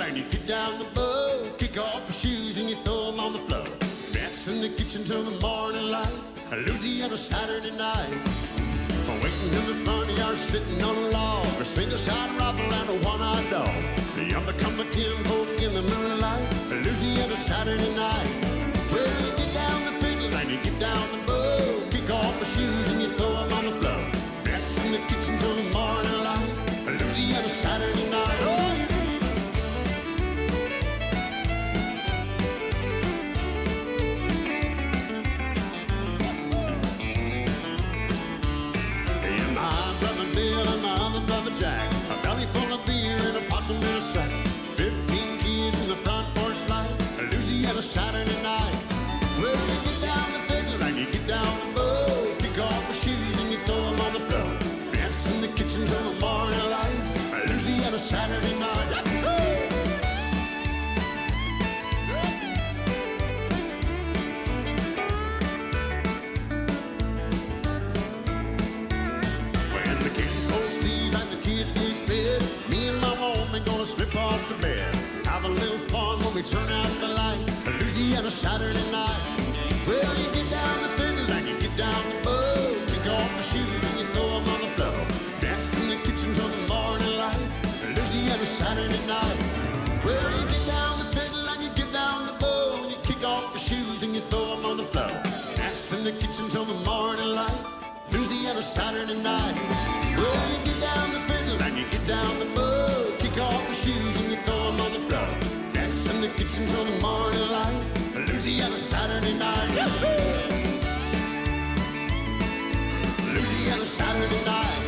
and you get down the bow, kick off your shoes and you throw 'em on the floor. Dance in the kitchen till the morning light, Louisiana Saturday night. Waiting in the front yard, sitting on a log, a single shot rifle and a one-eyed dog. Yonder come the kinfolk in the moonlight, Louisiana Saturday night. Well, you get down the fiddle and you get down the bow, kick off your shoes and you throw 'em on the floor. Dance in the kitchen till the morning light, Louisiana Saturday night. Oh, yeah. And my brother Bill and my other brother Jack, a belly full of beer and a possum in a sack. 15 kids in the front porch light, Louisiana Saturday night. Well, you get down the fiddle and you get down the bow, kick off your shoes and you throw 'em on the floor. Dance in the kitchen till the morning light, Louisiana Saturday night. When the kinfolks leave and the kids get fed, me and my woman gonna slip off to bed. Have a little fun when we turn out the light, Louisiana Saturday night. Well, you get down the fiddle and you get down the bow, kick off your shoes and you throw 'em on the floor. Dance in the kitchen till the morning light, Louisiana Saturday night. Well, you get down the fiddle and you get down the bow, and you kick off your shoes and you throw 'em on the floor. Dance in the kitchen till the morning light, Louisiana Saturday night. Well, you get down the fiddle and you get down the bow, kick off your shoes and you throw 'em on the floor. Dance in the kitchen till the morning light, Louisiana Saturday night. Yahoo! Louisiana Saturday night.